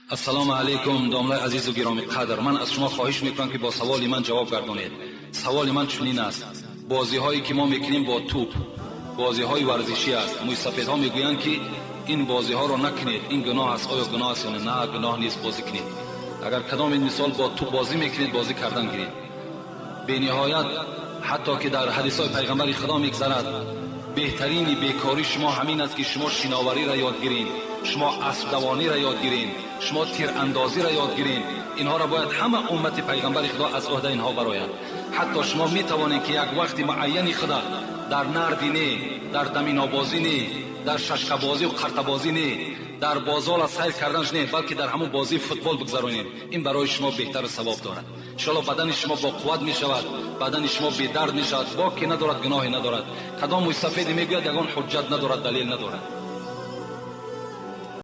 Ассалому алайкум, домлаи азизу гиромиқадр. Ман аз шумо хоҳиш мекунам, ки бо саволи ман ҷавоб гардонед. Саволи ман чунин аст: бозиҳое ки мо мекунем бо тӯп, бозиҳои варзишӣ аст. Мӯйсафедҳо мегӯянд, ки ин бозиҳоро накунед, ин гуноҳ аст. Оё гуноҳ аст ё не? На, гуноҳ нест, бозӣ кунед. Агар кадом ин мисол бо тӯп бозӣ мекунед, бозӣ кардан гиред. Бениҳоят, ҳатто ки дар ҳадисҳои пайғамбари Худо мегзарад, беҳтарини бекории шумо ҳамин аст, ки шумо шиновариро ёд гиред, шумо аспдавониро ёд гиред, шумо тирандозиро ёд гиред. Инҳоро бояд ҳама уммати пайғамбари Худо аз уҳдаи инҳо барояд. Ҳатто шумо метавонед, ки як вақти муайяни худа дар нарди не, дар даминобозӣ не, дар шашкабозӣ ва қартабозӣ не, дар бозора сайр карданаш не, балки дар ҳамон бозии футбол бигзаронед. Ин барои шумо беҳтару савоб дорад. Иншоалло бадани шумо бо қувват мешавад, бадани шумо бедард мешавад, боке надорад, гуноҳе надорад. Кадом мӯйсафеде мегӯяд, ягон ҳуҷҷат надорад, далел надорад.